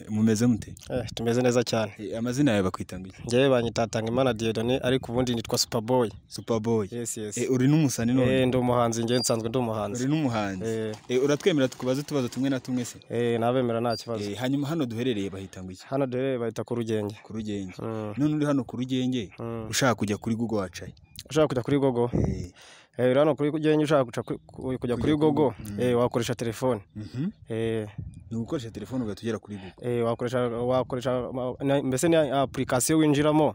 Mumeze mute? Tumeze neza cyane. Amazina yawe bakwita ngo iki? Njyewe banyita Tangimana Dieudonné, ariko ubundi nitwa Superboy. Superboy. Yes, yes. Uri n'umusani none? Ndi umuhanzi, njyewe nsanzwe ndi umuhanzi. Uri n'umuhanzi. Uratwemera tukubaze utubazo tumwe na tumwe se? Nabemera nta kibazo. Hanyuma hano duherereye bahita ngo iki? Hano duherereye bahita ku Rugenge. Ku Rugenge. None uri hano ku Rugenge, ushaka kujya kuri Google wacaye? Ushaka kujya kuri Google? Hano kuri Rugenge ushaka kujya kuri Google, wakoresha telefone. Ni ugukoresha telefone ugahita ugera kuri Google. Wakoresha mbese ni application winjiramo,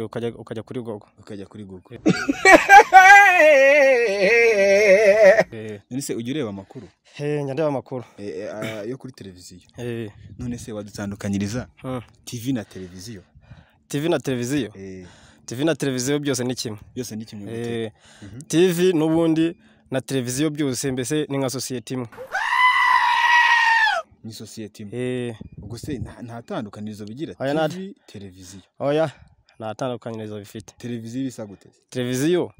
ukajya kuri Google. Ukajya kuri Google. None se ujya ureba amakuru? Njya ndeba amakuru. Yo kuri televiziyo. None se wadutandukanyiriza TV na televiziyo? TV na televiziyo? TV na televiziyo byose ni kimwe. Byose ni kimwe. TV n'ubundi na televiziyo byose mbese ni nka sosiyete imwe. Ni sosiyete imwe. Ubwo se nta tandukanirizo bigira TV televiziyo? Oya, nta tandukanirizo bifite. Televiziyo bisa gute? Televiziyo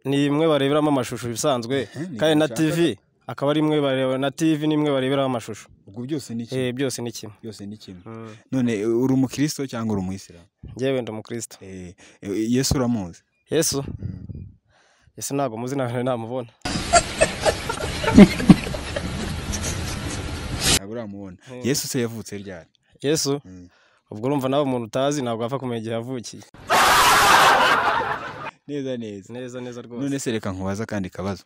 ni imwe bareberamo amashusho bisanzwe, kandi na TV akaba ari imwe bareba, na TV ni imwe bareberamo amashusho. Ubwo byose ni kimwe. Byose ni kimwe. Byose ni kimwe. None uri umukristo cyangwa uri umuyisilamu? Njyewe ndi umukristo. Yesu uramuzi? Yesu? Yesu ntabwo muzi, ntabwo namubona. Ntabwo uramubona. Yesu se yavutse ryari? Yesu? Ubwo urumva nawe umuntu utazi ntabwo apfa kumenya igihe yavukiye. Neza neza. Neza neza rwose. None se reka nkubaza kandi kabazo.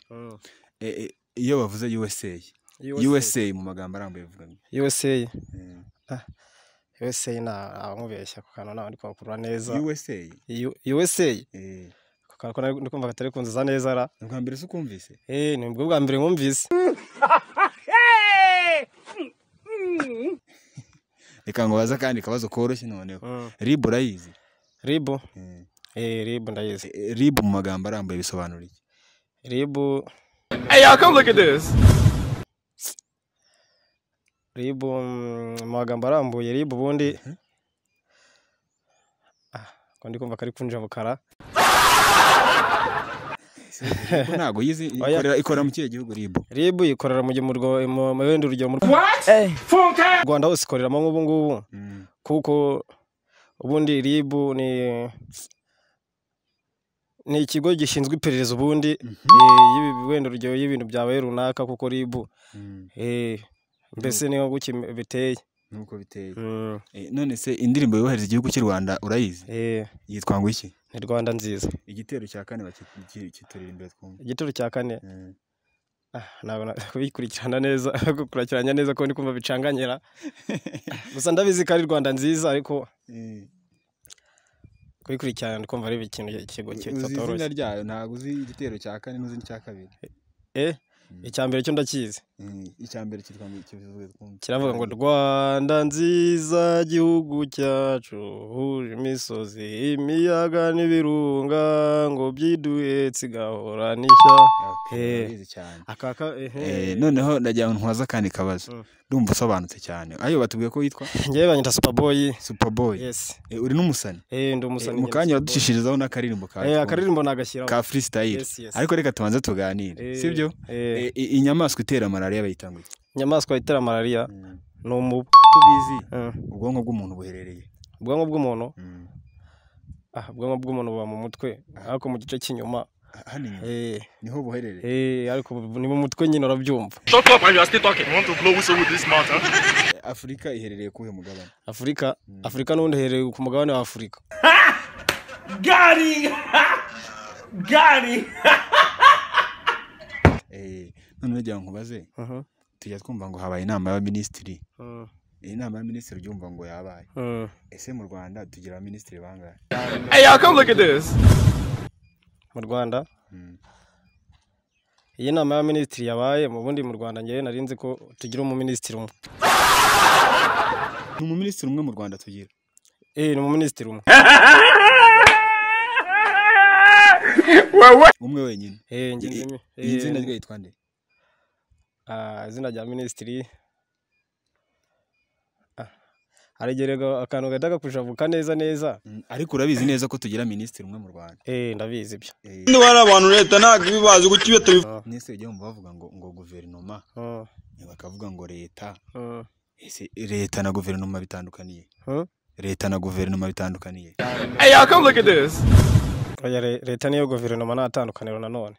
Iyo bavuze USA, USA mu magambo arambuye bivuga ngo USA. USA na nkubeshya ku kantu nawe ndi kwakurura neza. USA. USA. Ku kantu ndi kumva katari kunziza neza ra. Ubwa mbere se ukumvise? Ni ubwo bwa mbere nkumvise. Reka nkubaza kandi kabazo koroshye noneho. RIB urayizi? RIB? RIB ndayizi. RIB mu magambo arambuye bisobanura iki? RIB. Hey y'all, come look at this. RIB mu magambo arambuye, RIB ubundi ko ndi kumva kari kunja bukara. Ntago yizi ikorera mu kihe gihugu RIB? RIB ikorera mu mu wenda urugero mu Rwanda hose ikoreramo nk'ubu ngubu. Kuko ubundi RIB ni ikigo gishinzwe iperereza ubundi wenda urugero y'ibintu byabaye runaka, kuko RIB mbese niyo guki biteye. Nuko biteye. None se indirimbo yubahiriza igihugu cy'u Rwanda urayizi? Yitwa ngo iki? Ni Rwanda nziza. Igitero cya kane bakiturira imbere twumva. Igitero cya kane? Ntabwo kubikurikirana neza, gukurikiranya neza ko ndi kumva bicanganyira. Gusa ndabizi ko ari Rwanda nziza, ariko kubikurikirana ndi kumva ari ikintu ikigo kitoroshye. Izina ryayo ntabwo uzi igitero cya kane n'uzi n'icya kabiri. Icya mbere cyo ndakizi. Icya mbere kitwa ngo kivuze twumva. Kiravuga ngo Rwanda nziza gihugu cyacu, huje imisozi, imiyaga n'ibirunga, ngo byiduhetse igahora n'ishya. Urabizi cyane. Noneho ndagira ngo ntwaza kandi kabazo. Ndumva usobanutse cyane. Ayo batubwiye ko witwa? Njyewe banyita Superboy. Superboy. Yes. Uri n'umusani? Ndi umusani. Mu kanya uradushishirizaho n'akaririmbo ka. Akaririmbo nagashyiraho. Ka freestyle. Ariko reka tubanze tuganire. Sibyo? Inyamaswa itera malaria bayita ngo iki? Inyamaswa itera malaria ni umubu. Kubizi ubwonko bw'umuntu buherereye. Ubwonko bw'umuntu? Ubwonko bw'umuntu buba mu mutwe, ariko mu gice cy'inyuma. Hano inyuma. Niho buherereye. Ariko ni mu mutwe nyine urabyumva. Shut up and you are still talking. You want to blow whistle with this mouth, huh? Afrika iherereye kuhe mugabane? Afrika, Afrika n'ubundi iherereye ku mugabane wa Afrika. Got it. Got it. None nagira nkubaze. Tujya twumva ngo habaye inama y'abaminisitiri. Inama y'abaminisitiri ubyumva ngo yabaye. Ese mu Rwanda tugira abaminisitiri bangahe? Hey y'all, come look at this. Mu Rwanda iyi nama y'abaminisitiri yabaye mu bundi mu Rwanda ngewe narinzi ko tugira umuminisitiri umwe. Ni umuminisitiri umwe mu Rwanda tugira? Ni umuminisitiri umwe. Umwe wenyine. Izina rye yitwa nde? Izina rya minisitiri Aregerega akantu gahita kakujabuka neza neza. Ariko urabizi neza ko tugira minisitiri umwe mu Rwanda. Ndabizi ibyo. Niba ari abantu leta ntabwo ibibazi kuki Minisitiri ujya mu bavuga ngo guverinoma, bakavuga ngo leta. Ese leta na guverinoma bitandukaniye? Leta na guverinoma bitandukaniye? Hey y'all, come look at this. Oya, leta niyo guverinoma nta tandukaniro nanone.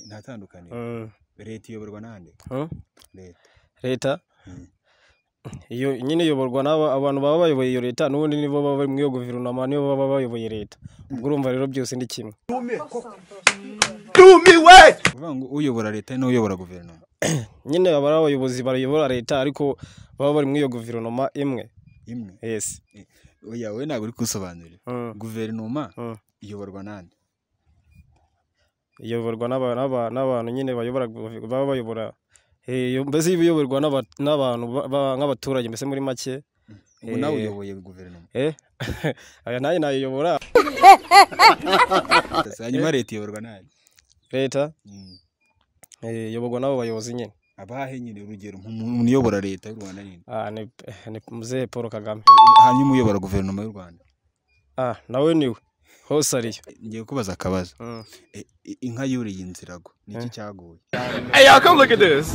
Nta tandukaniro. Leta iyoborwa nande? Leta iyo nyine iyoborwa n'abantu baba bayoboye iyo leta, n'ubundi nibo baba bari muri iyo guverinoma, nibo baba bayoboye leta. Ubwo urumva rero byose ni kimwe. Uvuga ngo uyobora leta ni uyobora guverinoma. Nyine aba ari abayobozi bayobora leta ariko baba bari muri iyo guverinoma imwe. Imwe? Yes. Oya, wowe ntabwo uri kusobanurira. Guverinoma iyoborwa nande? Iyoborwa n'abantu nyine bayobora, baba bayobora mbese iyoborwa n'abantu nk'abaturage mbese muri make. Ubu nawe uyoboye guverinoma? Aya nayo nayiyobora. Hanyuma leta iyoborwa nande? Leta iyoborwa n'abo bayobozi nyine. Abahe nyine, urugero umuntu uyobora leta y'u Rwanda nyine? Ni Muzehe Paul Kagame. Hanyuma uyobora guverinoma y'u Rwanda? Nawe niwe hose ariyo. Ngiye kubaza akabazo. Inka yuriye inzirago niki cyaguye? Hey y'all, come look at this.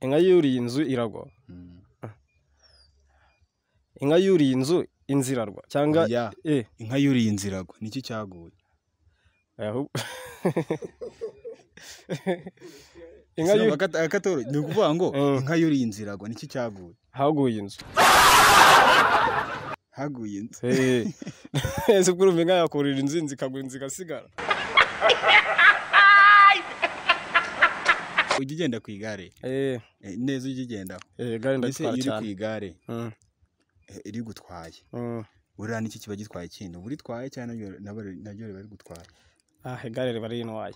Inka yuriye inzu iragwa. Inka yuriye inzu inzirarwa cyangwa inka yuriye inzirago niki cyaguye? Inka yuriye ni ukuvuga ngo inka yuriye inzirago niki cyaguye? Haguye inzu. Haguye inzu. Ese ubwo urumva inka yakurira inzu, inzu ikagwa, inzu igasigara. Ujya ugenda ku igare? Neza ujya ugendaho? Igare ndatwara cyane. Ese iyo uri ku igare iri gutwaye, buriya niki kiba gitwaye ikindi? Uba uritwaye cyangwa naryo riba rigutwaye? Igare riba rintwaye.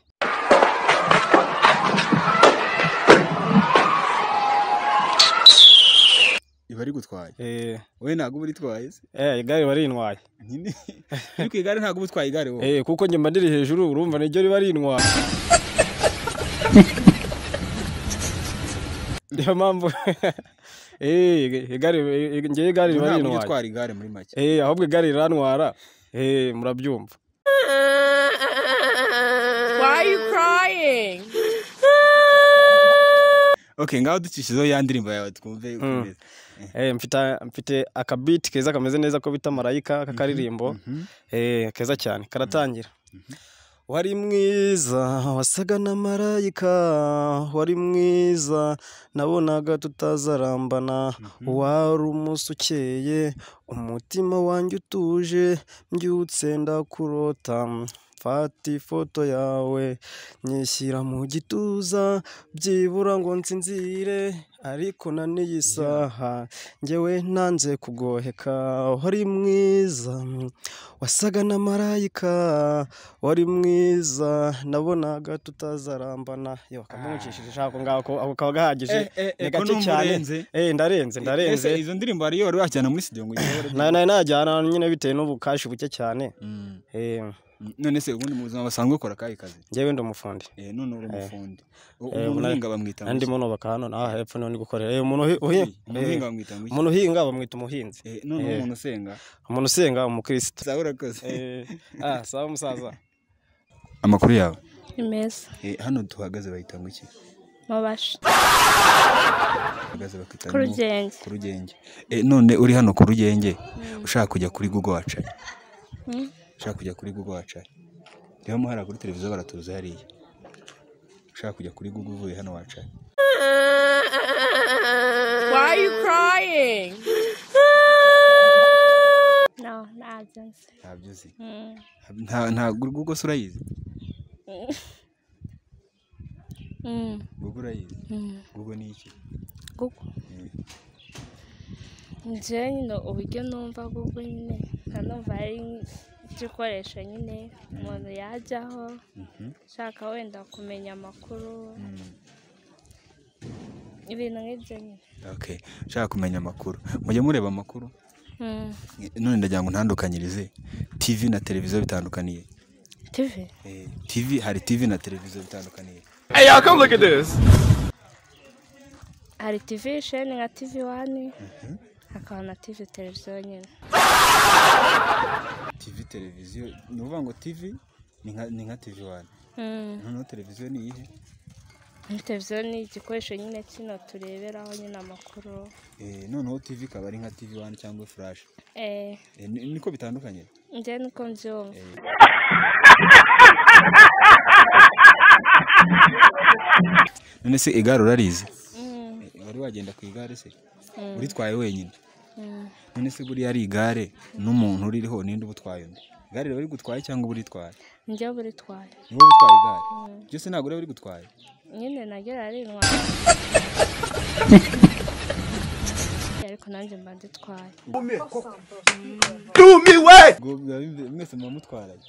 Iba rigutwaye? Wowe ntabwo uba uritwaye se? Igare riba rintwaye. Uri ku igare ntabwo uba utwaye igare wowe? Kuko njye mba ndiri hejuru, urumva niryo riba rintwaye. Niyo mpamvu igare njye igare riba rintwaye. Ntabwo utwara igare muri make. Ahubwo igare rirantwara. Murabyumva. Why are you crying? Okay, ngaho ducishizeho ya ndirimbo yawe twumve ukomeze. Mfite akabit keza kameze neza ko bita Marayika, akakaririmbo. Keza cyane karatangira. Wari mwiza wasaga na marayika, wari mwiza nabonaga tutazarambana, wari umunsi ukeye umutima wanjye utuje, mbyutse ndakurota, mfata ifoto yawe nyishyira mu gituza, byibura ngo nsinzire, ariko na n'iyi saha njyewe nanze kugoheka. Wari mwiza wasaga na marayika, wari mwiza nabonaga tutazarambana. Yo kamucishije shako ngako ako kaba gahagije. Ni gake cyane. Ndarenze. Izo ndirimbo ari yo wari wajyana muri studio ngo uyobore? Najyana nyine bitewe n'ubukashi buke cyane. None se ubundi mu buzima basanzwe ukora akahe kazi? Njyewe ndi umufundi. None uri umufundi. Umuntu uhinga bamwita ngo? Ndimo nubaka hano naha hepfo niho ndi gukorera. Umuntu uhinga bamwita ngo? Umuntu uhinga bamwita umuhinzi. None umuntu usenga? Umuntu usenga umukristo. Sawa, urakoze. Sawa musaza. Amakuru yawe? Ni meza. Hano tuhagaze bahita ngo iki? Mabasha. Bahagaze bakita ku Rugenge. Ku Rugenge. None uri hano ku Rugenge ushaka kujya kuri Google wacaye? Ushaka kujya kuri Google wacaye? Reba muhara kuri televiziyo baratuza hariya. Ushaka kujya kuri Google uvuye hano wacaye? Why are you crying? No, ntabyo nzi. Ntabyo uzi? Nta Google se urayizi? Google urayizi? Google ni iki? Google. Njyewe nyine uburyo numva Google nyine nkanumva ari igikoresho nyine umuntu yajyaho ushaka wenda kumenya amakuru, ibintu nk'ibyo nyine. Okay, ushaka kumenya amakuru. Mujya mureba amakuru? None ndagira ngo ntandukanyirize TV na televiziyo bitandukaniye. TV? TV, hari TV na televiziyo bitandukaniye. Hey y'all, come look at this. Hari TV sheni nka TV 1, hakaba na TV televiziyo nyine. TV televiziyo ni ukuvuga ngo TV ni nka TV 1. Noneho televiziyo ni iyihe? Televiziyo ni igikoresho nyine kino tureberaho nyine amakuru. Noneho TV ikaba ari nka TV 1 cyangwa Flash. Niko bitandukanye? Njye niko mbyumva. None se igare urarizi? Wari wagenda ku igare se? Uritwaye wenyine? None se buriya ari igare n'umuntu uririho ninde ubutwaye undi? Igare riba rigutwaye cyangwa uburitwaye? Njye buritwaye. Ni wowe utwaye igare? Byose ntabwo riba rigutwaye? Nyine nagera ari intwaye. Ariko nanjye mba nditwaye. Ndumiwe! Mwese muba mutwaranye.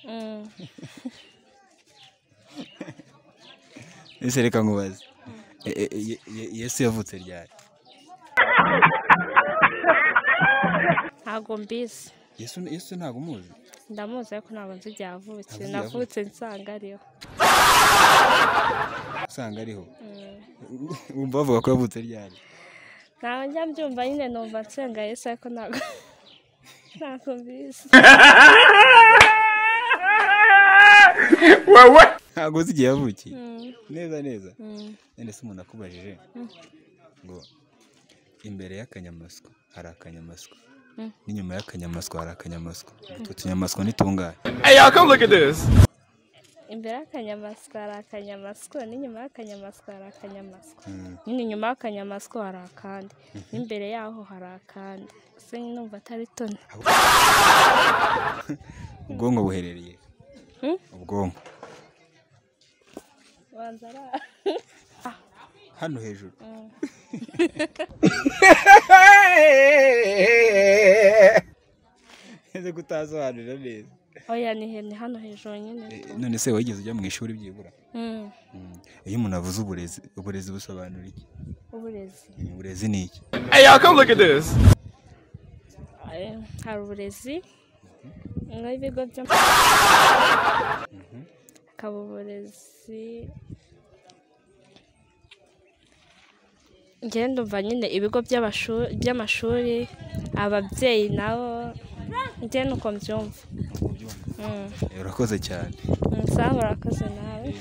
Ese reka nkubaze. Yesu yavutse ryari? Ntabwo mbizi. Yesu ntabwo umuzi? Ndamuzi ariko ntabwo nzi igihe yavutse. Navutse nsanga ariho. Usanga ariho? Wumva bavuga ko yavutse ryari? Ntabwo njya mbyumva nyine, numva nsenga Yesu ariko ntabwo mbizi. Ntabwo uzi igihe yavukiye? Neza neza. None se umuntu akubajije ngo imbere y'akanyamasyo hari akanyamasyo, n'inyuma y'akanyamasyo hari akanyamasyo, utwo tunyamasyo ni tungahe? Hey y'all, come look at this. Imbere y'akanyamasyo hari akanyamasyo, n'inyuma y'akanyamasyo hari akanyamasyo. Nyine inyuma y'akanyamasyo hari akandi, n'imbere yaho hari akandi. Se numva atari tone. Ubwonko buherereye? Ubwonko hano hejuru. Ese kutasobanurira neza? Oya, ni hano hejuru nyine. None se wigeze ujya mu ishuri byibura? Iyo umuntu avuze uburezi, uburezi busobanura iki? Uburezi. Uburezi ni iki? Hey y'all, come look at this. Hari uburezi nk'ibigo byo, hakaba uburezi njye ndumva nyine ibigo by'amashuri, ababyeyi nabo, njye nuko mbyumva. Urakoze cyane. Sawa, urakoze nawe.